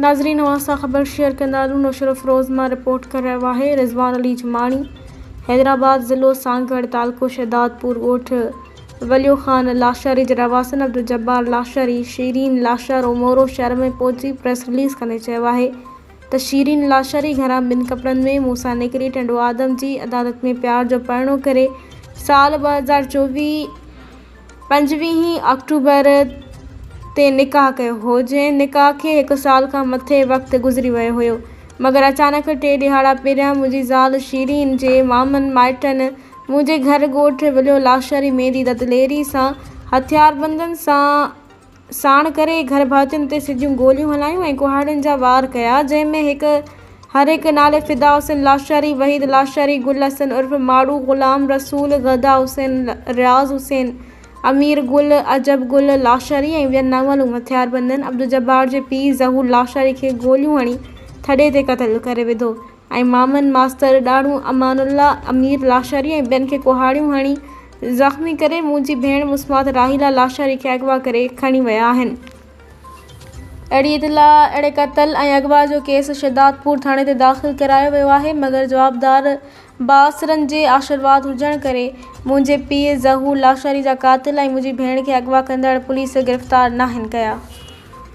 ناظرين اوهان سان خبر شيئر ڪندا هلون نوشهروفيروز مان رپورٽ ڪري رهيو آهي رضوان علي جماڻي حيدرآباد ضلعو سانگهڙ تعلقو شهدادپور ڳوٺ وليو خان لاشاري جي رهواسين عبدالجبار لاشاري شيرين لاشارو مورو شهر ۾ پهچي پريس رليز ڪندي چيو آهي ته شيرين لاشاري گهران ٻن ڪپڙن ۾ مون سان نڪري ٽنڊو آدم جي عدالت ۾ پيار جو پرڻو ڪري سال 2024 25 آڪٽوبر تي نڪاح ڪيو هو، جنهن نڪاح کي هڪ سال کان مٿي وقت گذري ويو هيو، مگر اچانڪ ٽي ڏهاڙا پهريان منهنجي زال شيرين جي مامن مائٽن منهنجي گهر ڳوٺ وليو لاشاري ميري ددليري سان هٿياربندن سان ساڻ ڪري گهر ڀاتين تي سڌيون گوليون هلايون ۽ ڪهاڙين جا وار ڪيا، جنهن ۾ هڪ هر هڪ نالي فدا حسين لاشاري، وحيد لاشاري، گل حسن عرف ماڙو، غلام رسول، غدا حسين، رياض حسين، امير گل، عجب گل لاشاري ۽ ٻين نامعلوم هٿياربندن عبدالجبار جي پيء ظهور لاشاري کي گوليون هڻي ٿڏي تي قتل ڪري وڌو. ۽ مامن ماستر ڏاڙهون امان الله، امير لاشاري ۽ ٻين کي ڪهاڙيون هڻي زخمي ڪري منهنجي ڀيڻ مسمات راحيلا لاشاري کي اغوا ڪري کڻي ويا آهن. اهڙي اطلاع اهڙي قتل ۽ اغوا جو ڪيس شهدادپور ٿاڻي تي داخل ڪرايو ويو آهي مگر جوابدار بااثرن جي آشرواد هجڻ ڪري منهنجي پيء ظهور لاشاري جا قاتل ۽ منهنجي ڀيڻ کي اغوا ڪندڙ پوليس گرفتار ناهن ڪيا.